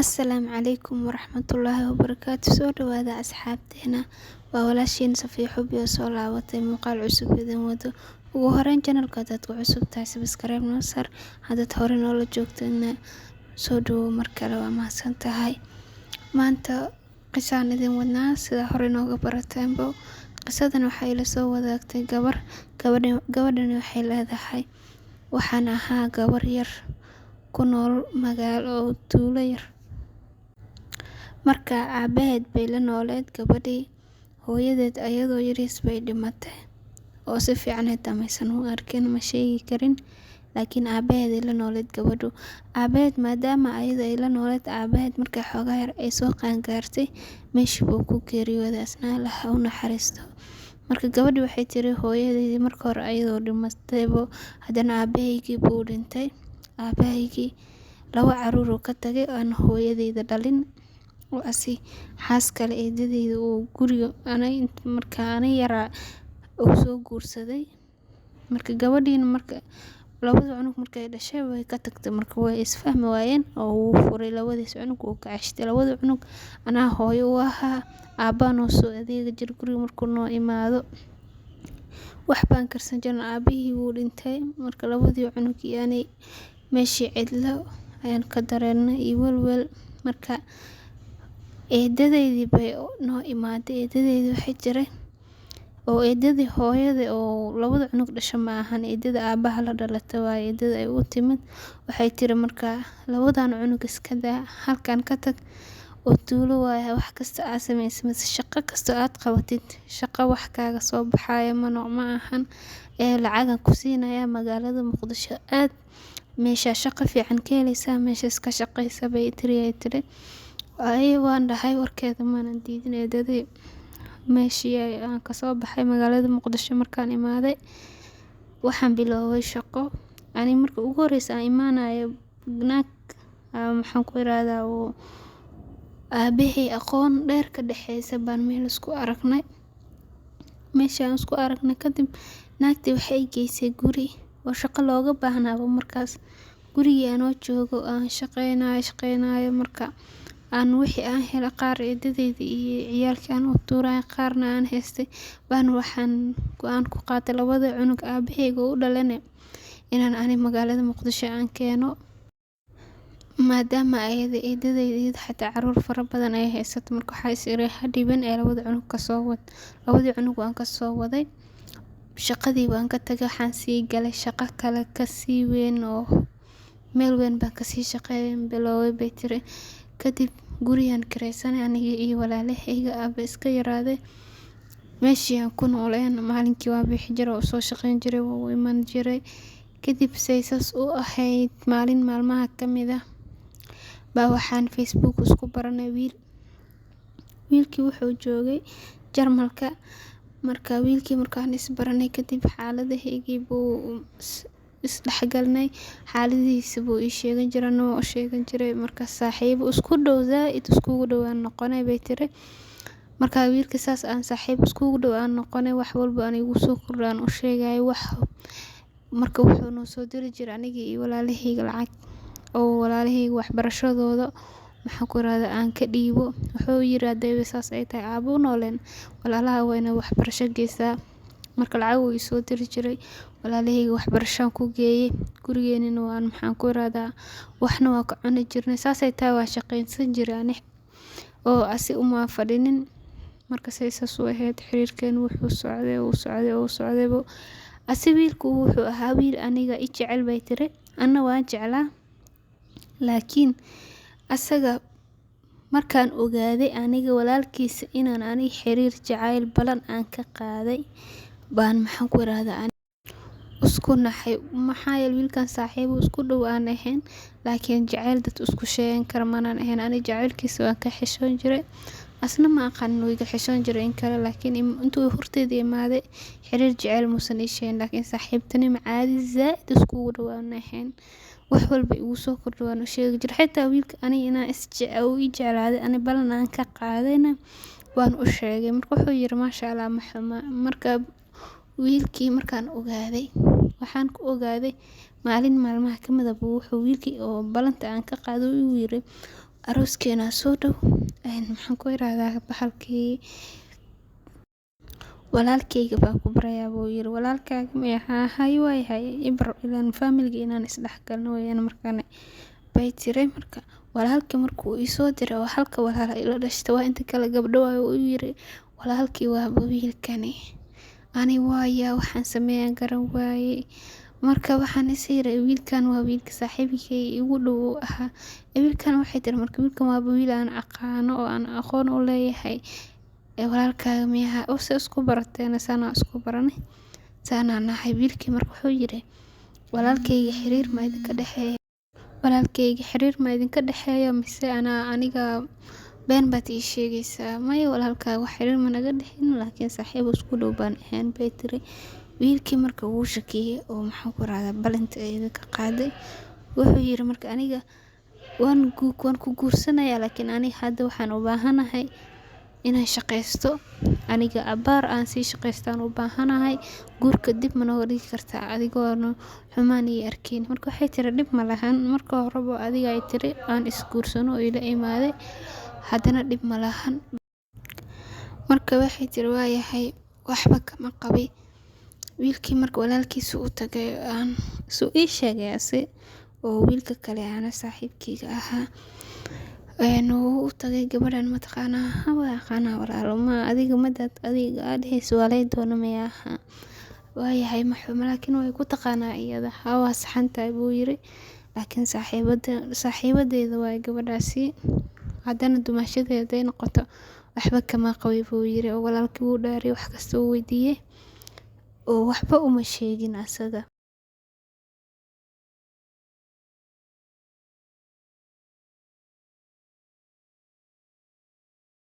Asalaamu calaykum waraxmatullaahi wabarakaatu. Soo dhawaada asxaabteena, waa walaashiin Safiya Xubi oo soo laabatay muuqaal cusub idin wado. Ugu horeyn, channelka hadaad ku cusub tahay, subscribe noo sar. Haddaad hore noola joogtana, soo dhawow mar kale, waa mahadsan tahay. Maanta qisaan idin wadnaa sida hore nooga barateenbo. Qisadan waxay ila soo wadaagtay gabar. Gabadhani waxay leedahay: waxaan ahaa gabar yar ku nool magaalo oo tuulo yar. Marka aabaheed bay la nooleed gabadhii. Hooyadeed ayadoo yariis bay dhimatay, oo si fiican xitaa maysan u arkin, ma sheegi karin, laakiin aabaheed ay la nooleed gabadhu. Aabaheed maadaama ayada ay la nooleed aabaheed, markay xoogaa yar ay soo qaangaartay, meeshii buu ku geeriyooday asna, Allaha u naxariisto. Marka gabadhi waxay tiri: hooyadeydii marka hore ayadoo dhimataybo, haddana aabahaygii buu dhintay. Aabahaygii laba caruur uu ka tagay aan hooyadeyda dhalin, oo asi xaas kale, eedadeyda, uu guriga marka ana yaraa uu soo guursaday. Marka gabadhiina, marka labada cunug markay dhashay, way ka tagtay. Marka way isfahmi waayeen oo wuu furay labadiis cunug, uu ka ceshtay labada cunug. Anaa hooyo u ahaa, aabbaa noo soo adeegi jiray guriga. Markuu noo imaado, wax baan karsan jirnay. Aabihii wuu dhintay. Marka labadii cunug iyo ani meeshii cidlo ayaan ka dareennay iyo welwel. Marka eedadeydii bay noo imaaday. Eedadeydii waxay jiray oo eedadii hooyada oo labada cunug dhasha ma ahan, eedada aabaha la dhalatay waaye. Eedada ay u timid waxay tiri: marka labadan cunug iska daa, halkan ka tag oo tuulo waaye. Wax kasta aad samaysid mise shaqo kasta aad qabatid, shaqo wax kaaga soo baxaya mano ma ahan ee lacagan ku siinaya. Magaalada Muqdisho aad, meesha shaqo fiican ka heleysaa, meeshaas ka shaqeysa, bay tiri, ay tiri. Ay waan dhahay, warkeeda maanan diidin eedadii. Meeshii aan kasoo baxay, magaalada Muqdisho markaan imaaday, waxaan bilooway shaqo. Ani marka ugu horeysa aan imaanayo, naag, maxaan ku irahdaa, oo aabahey aqoon dheer ka dhexeysa baan meel isku aragnay. Meesha aan isku aragnay kadib, naagtii waxay geysay guri oo shaqo looga baahnaaba. Markaas gurigii anoo joogo aan shaqeynayo shaqeynayo, marka aan wixii aan helay qaar eedadeyda iyo ciyaalkii aan u tuurayo, qaarna aan haystay, baan waxaan go'aan ku qaatay labada cunug aabaheyga u dhalane inaan ani magaalada Muqdisho aan keeno, maadaama ayada eedadeyda iyada xataa caruur fara badan ay haysato. Marka waxaa is iri: ha dhiban ee labada cunug kasoo wad. Labadii cunug waan kasoo waday. Shaqadii waan ka tagay, waxaan sii galay shaqo kale kasii weyn, oo meel weyn baan kasii shaqeyn bilooway, bay tiri. Kadib gurigaan kireysanay aniga iyo walaalaheyga. Aaba iska yaraaday, meeshii aan ku nooleen. Maalinkii waan bixi jiray oo soo shaqeyn jiray, waa u iman jiray. Kadib say saas u ahayd, maalin maalmaha kamid ah baa waxaan Facebook isku baranay wiil. Wiilkii wuxuu joogay Jarmalka. Marka wiilkii markaan isbaranay kadib, xaaladahaygii buu isdhexgalnay, xaaladihiisa buu ii sheegan jiray, anna waan u sheegan jiray. Marka saaxiibo isku dhow, zaaid iskugu dhow aan noqonay, bay tiri. Marka wiilka saas aan saaxiib iskugu dhow aan noqonay, wax walba aan igu soo kordho aan u sheegay wax. Marka wuxuu noo soo diri jiray anigii iyo walaalaheyga lacag, oo walaalaheyga waxbarashadooda, maxaan ku irahdaa, aan ka dhiibo. Wuxuu yiri: hadayba saas ay tahay, aabo u nooleen, walaalaha waa inay waxbarasho geysaa. Marka lacag uu isoo diri jiray, walaalaheyga waxbarashaan ku geeyay. Gurigeenina waan, maxaan ku irahdaa, waxna waa ka cuni jirnay. Saasay tahay, waan shaqeynsan jiray ani oo asi uma fadhinin. Marka say saas u ahayd, xiriirkeen wuxuu socday, uu socday, uu socdaybo. Asi wiilku wuxuu ahaa wiil aniga i jecel, bay tiri, anna waan jeclaa. Laakiin asaga markaan ogaaday aniga walaalkiisa inaan aniga xiriir jacayl balan aan ka qaaday, baan, maxaan ku irahdaa, isku naxay. Maxaa yeelay, wiilkan saaxiibo isku dhow aan ahayn, laakiin jacayl dad isku sheegan kara manaan ahayn. Ani jacaylkiisa waan ka xishoon jiray, asna ma aqaan inuu iga xishoon jiray in kale, laakiin intuu horteyda imaaday xiriir jacayl muusan ii sheegin. Laakiin saaxiibtinimo caadi zaaid iskugu dhow aan ahayn, wax walba igu soo kordho waan u sheegi jiray. Xitaa wiilka aniga inaan is uu ii jeclaaday, ani balan aan ka qaadayna waan u sheegay. Marka wuxuu yiri: maasha Allah, ma xuma. Marka wiilkii markaan ogaaday, waxaan ku ogaaday maalin maalmaha kamid ah buu wuxuu wiilkii oo balanta aan ka qaaday igu yiri Arooskeena soo dhow, maxaan ku irahdaa, bahalkii walaalkeyga baa ku barayaa, buu yiri. Walaalkaaga miya? Haa, hay, waayahay, ibar, ilaan family inaan isdhexgalno weyaan markaan, bay tiri. Marka walaalkii markuu isoo diray, oo halka walaala ila dhashta waa, inta kale gabdho waay, uu yiri walaalkii waaba wiilkani. Ani waaya waxaan sameeyaan garan waayey. Marka waxaan is iri, wiilkan waa wiilka saaxiibkay igu dhow uu ahaa wiilkan. Waxay tiri marka, wiilkan waaba wiil aan aqaano oo aan aqoon u leeyahay. Walaalkaaga miyaha? Oo se isku barateen? Saanaa isku baranay, saanaa nahay. Wiilkii marka wuxuu yiri, walaalkayga xiriir ma idinka dhexeeya? Walaalkayga xiriir ma idinka dhexeeya, mise anaa aniga been baad ii sheegaysaa? Maya, walaalkaaga wax xiriir ma naga dhexin, laakiin saaxiib isku dhow baan ahayn, bay tiri. Wiilkii marka wuu shakiyey oo, maxaan ku rahdaa, ballantii ayada ka qaaday. Wuxuu yiri marka, aniga waan ku guursanayaa, laakiin aniga hadda waxaan u baahanahay inaan shaqaysto. Aniga abaar aan sii shaqaystaan u baahanahay. Guurka dib ma nooga dhigi kartaa, adigoona xumaan ii arkin? Marka waxay tiri, dhib ma lahan. Marka horeba adiga ay tiri aan isguursano oo ila imaaday, haddana dhib ma lahan. Marka waxay tiri, waayahay, waxba kama qabi. Wiilkii marka walaalkiisa u tagay, aan suu ii sheegay ase oo wiilka kale aana saaxiibkeyga ahaa wuu u tagay. Gabadhan ma taqaanaa? Haa, waa aqaanaa walaalo. Ma adiga madaad adiga aad dhehayso waa lay doona miyaa? Waayahay, ma xumo, laakiin way ku taqaanaa iyada? Haa, waa saxan tahay, buu yiri, laakiin saaxiibadeyda waay gabadhaasi. Haddana dumaashadeeda haday noqoto, waxba kama qabi, buu yiri. Oo walaalkii wuu dhaariyay, wax kasta uu weydiiyey oo waxba uma sheegin asaga.